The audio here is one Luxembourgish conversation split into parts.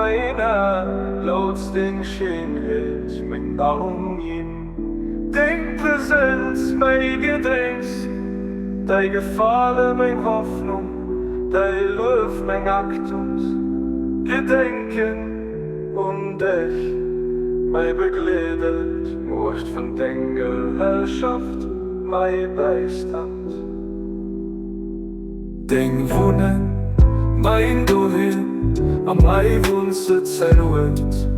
Mäin Här, looss deng Schéinheet meng Nahrung ginn, deng Presenz mäi Gedrénks, däi Gefale meng Hoffnung, däi Luef meng Achtung. Gedenken un dech, mäi Begleeder, d'Muecht vun denger Herrschaft, mäi Bäistand. Deng Wunneng, mäin Doheem a mäi Wunnsëtz, en Uert,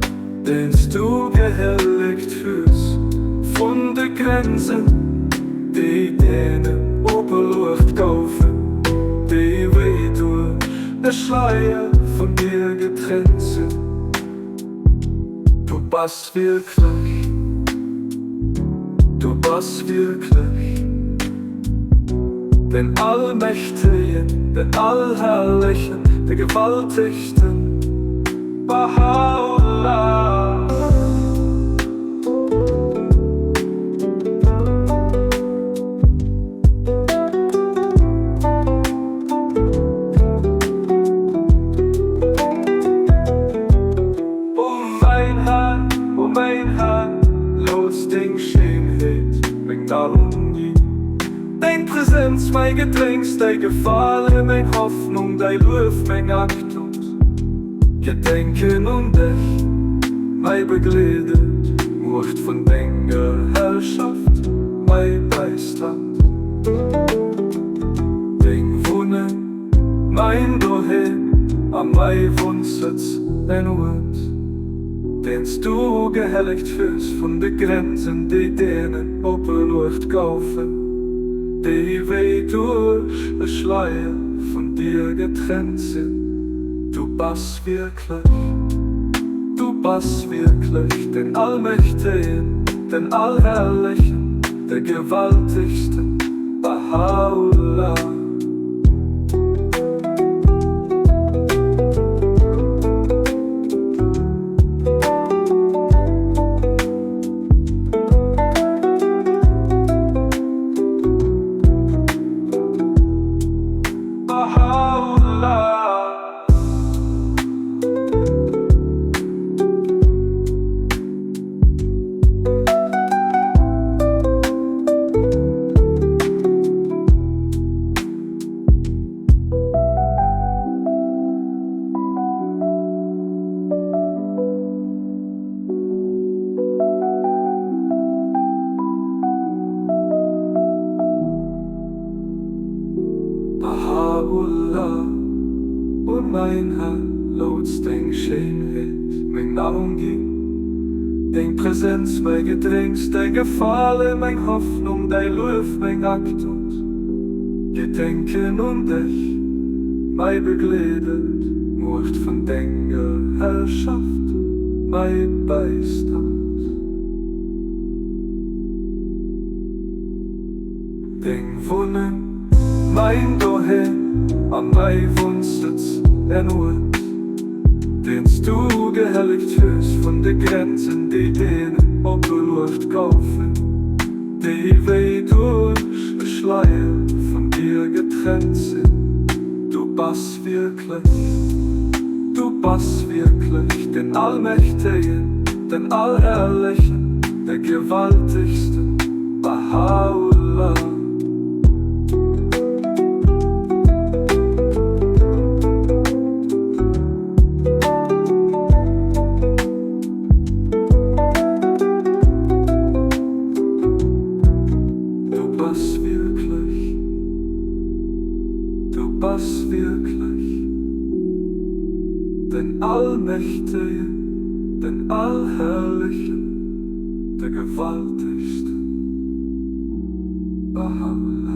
deen s du gehellegt hues, vun de Grenzen, déi deenen opeluecht goufen, déi wéi duerch e Schleier vun dir getrennt sinn. Du bass wierklech, du bass wierklech den Allmächtegen, den Allherrlechen, de Gewaltegsten, Baha'u'llah. O mäin Här, o mäin Här, looss deng Schéinheet meng Nahrung ginn, deng Präsenz mäi Gedrénks, däi Gefale meng Hoffnung, däi Luef meng Achtung. Gedenken un dech, mäi Begleeder, d'Muecht vun denger Herrschaft, mäi Bäistand. Deng Wunneng, mäin Doheem a mäi Wunnsëtz, en Uert, deen s du gehellegt hues vun de Grenzen, déi deenen opeluecht goufen, déi wéi duerch e Schleier vun dir getrennt sinn. Du bass wierklech, du bass wierklech den Allmächtegen, den Allherrlechen, de Gewaltegsten, Baha'u'llah. Baha'u'llah. Baha'u'llah, O mäin Här, looss deng Schéinheet meng Nahrung ginn, deng Präsenz mäi Gedrénks, däi Gefale meng Hoffnung, däi Luef meng Achtung, Gedenken un dech, mäi Begleeder, d'Muecht vun denger Herrschaft, mäi Bäistand. Deng Wunneng, mäin Doheem a mäi Wunnsëtz, en Uert, deen s du gehellegt hues vun de Grenzen, déi deenen opeluecht goufen, déi wéi duerch e Schleier vun dir getrennt sinn. Du bass wierklech, du bass wierklech den Allmächtegen, den Allherrlechen, de Gewaltegsten, Baha'u'llah. Du bass wierklech, du bass wierklech den Allmächtegen, den Allherrlechen, de Gewaltegsten, Baha'u'llah.